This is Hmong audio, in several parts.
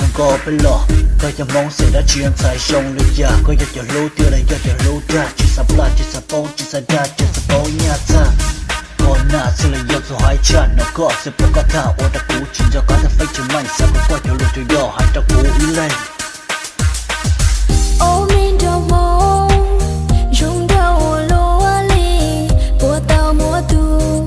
Nyob koj peb los, koj yog Hmoob xeem dab tsi, ntxhais zoo li cas? Koj yog cov hlub tiag los yog cov hlub dag? Tsis xav plaj tsis xav poob, tsis xav dag tsis xav poob, nyaj txag. Koj naj xwb los yog txaus haib tshaj no, koj xwb pom koj tham ua rau kuv tsis nco qab, tag feeb tsis meej, xav kom koj cov lus cov yog hais rau kuv ib leeg. Ob me nraug Hmoob zoo nraug ua luaj li, puas tau muaj tus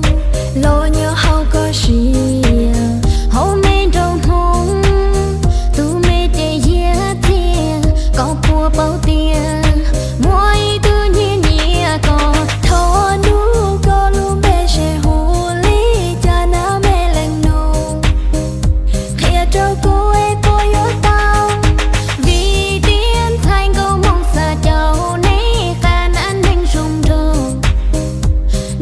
los nyob hauv koj siab? Ob me nraug Hmoob, tus me ces yiag txiag, koj puas paub tias muaj ib tug nyiam nyiam koj? Thaum hnub koj lub npe seb hu li cas na me leej nus? Qhia rau kuv es puas yuav tau, vim tias ntxhais nkauj Hmoob xav caum neb qab nab neeg zoo nraug.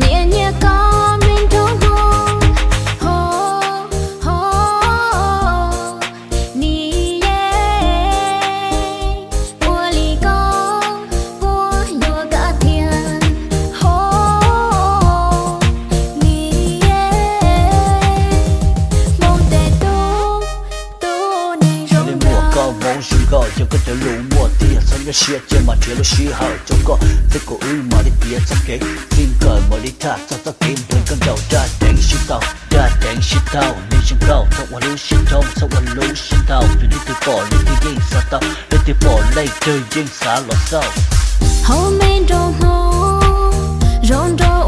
Nyiam nyiam koj me nraug Hmoob, ho, ho, ni ye, ua li koj puas yuav kab thiab, ho, ni ye, Hmoob tej tub, tub neeg zoo nraug. Koj Hmoob zoo nkauj, yog koj cov lus muaj tiag, txhob nyuaj siab cia mas nrhiav lub sij hawm rau koj thiab kuv wb mam li tiav txoj kev, txij nkawm mam li tham txog txoj kev nrog koj nraug. Dab ceev sib tau, dab ceev sib tau, neeg zoo nkauj txhob ua lub siab thoob, txhob ua lub siab ntau, vim leej twg pom leej twg yeej xav tau, leej twg pom leej twg yeej xav los xauj. Hauv me nraug Hmoob zoo nraug